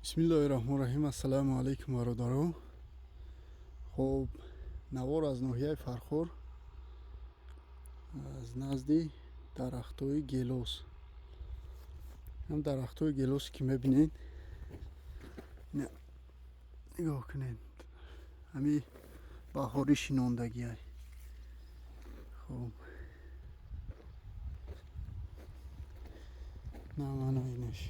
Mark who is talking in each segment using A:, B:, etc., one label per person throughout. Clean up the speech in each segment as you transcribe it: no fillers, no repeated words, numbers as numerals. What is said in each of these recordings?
A: Бисмиллоҳи раҳмони раҳим. Ассалому алайкум, бародаро. Хоб, навор аз ноҳияи Фархор, аз назди дарахтҳои гелос. Ҳам дарахтҳои гелосе, ки мебинед, нигоҳ кунед, ҳами баҳорӣ шинондагиай. Хоб, на мана инаш.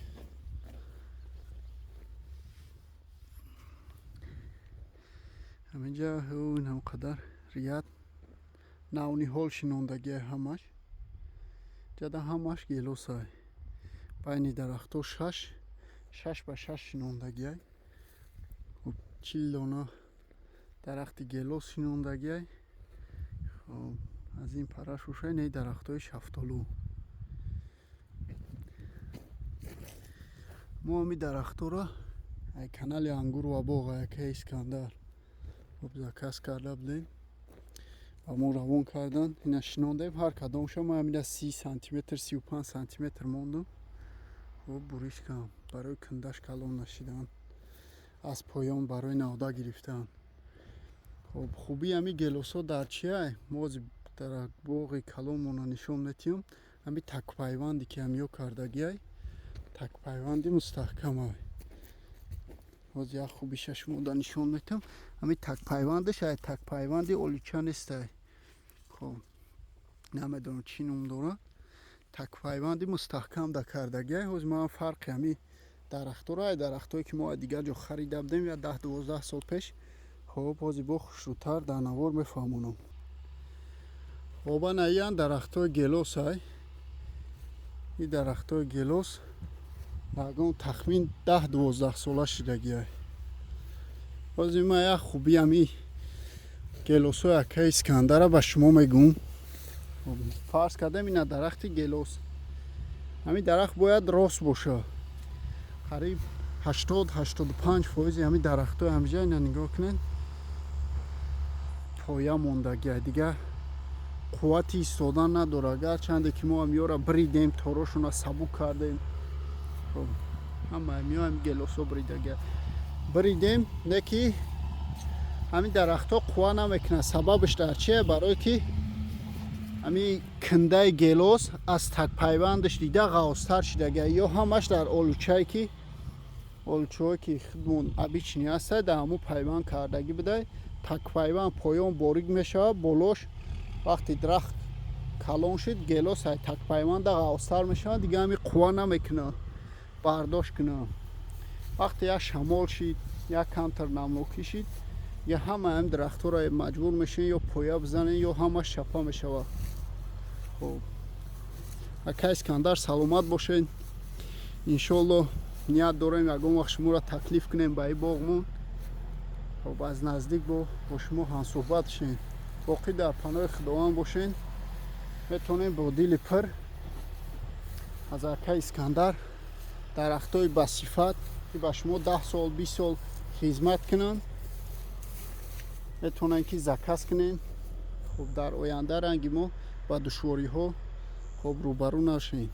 A: Ҳаминҷа инам қадар рият навниҳол шинондагиай ҳамаш. Ҷада ҳамаш гелосай. Байни дарахтҳо шаш ба шаш шинондагиай. Хоб, 40 дона дарахти гелос шинондагиай. Хоб, аз ин параш ушай не дарахтҳои шафтолу. Мо ҳами дарахтҳоро ай канали Ангур ва боғ акаи Искандар, хоб, заказ карда будем ва мо равон кардан. Ина шинондем ҳар кадомша. Ма ҳамина 30 сантиметр, 35 сантиметр мондум. Хоб, буриш кам барои кундаш калон нашидан, аз поён барои навда гирифтан. Хоб, хубии ҳами гелосҳо дар чиай? Мо ҳозир дар боғи калонмона нишон метиҳам. Ҳами такпайванде, ки ҳамиё кардагиай, такпайванди мустаҳкамай. Ҳозир як хубиша шумода нишон метиҳам. Ҳами такпайвандаш ай такпайванди олуча нестай. Хоб, намедонам, чӣ ном дорад. Такпайванди мустаҳкам да кардагиай. Ҳозир ман фарқи ҳами дарахтҳоро ай дарахтҳое, ки мо аз дигар ҷо харида будем я 10-12 сол пеш, хоб, ҳозир бо хушрӯтар дар навор мефаҳмонам. Хоб, ана иян дарахтҳои гелосай. И дарахтҳои гелос ягон тахмин 10-12 сола шидагиай. Ҳозир ман як хубии ҳами гелосҳои акаи Искандара ба шумо мегӯм. Фарз кардем, ина дарахти гелос. Ҳамин дарахт бояд рост боша. Қариб 80-85 фоизи ҳамин дарахтҳои ҳамиҷа, ина нигоҳ кунед, поя мондагиай, дигар қуввати истодан надорад. Гарчанде ки мо ҳамиёра бридем, торошона сабук кардем, ҳама ҳамиё ҳами гелосҳо бридагиай, бридем, не ки ҳамин дарахтҳо қувва намекунад. Сабабаш дар чие? Барое ки ҳами кундаи гелос аз такпайвандаш дида ғафзтар шидагиай. Ё ҳамаш дар олучае, ки олучаҳое, ки худмон обычный ҳастай, дар ҳамун пайванд кардагӣ будай. Такпайванд поён борик мешавад, болош вақте дарахт калон шуд, гелос ай такпайванда ғафзтар мешавад, дига ҳами қувва намекунад бардошт кунад. Вақте як шамол шид, як камтар намнокӣ шид, я ҳама ҳами дарахтҳоро маҷбур мешавем ё поя бизанем, ё ҳамаш чапа мешавад. Хоб, ака Искандар, саломат бошед. Иншоалло, ният дорем ягон вақт шуморо таклиф кунем ба ин боғмон. Хоб, аз наздик бо шумо ҳамсӯҳбат шем. Боқӣ дар паноҳи Худованд бошед. Метавонем бо дили пур аз акаи Искандар дарахтҳои басифат, ки ба шумо 10 сол, 20 сол хизмат кунанд, метавонем ки заказ кунем. Хоб, дар оянда ранги мо ба душвориҳо, хоб, рӯбарӯ нашем.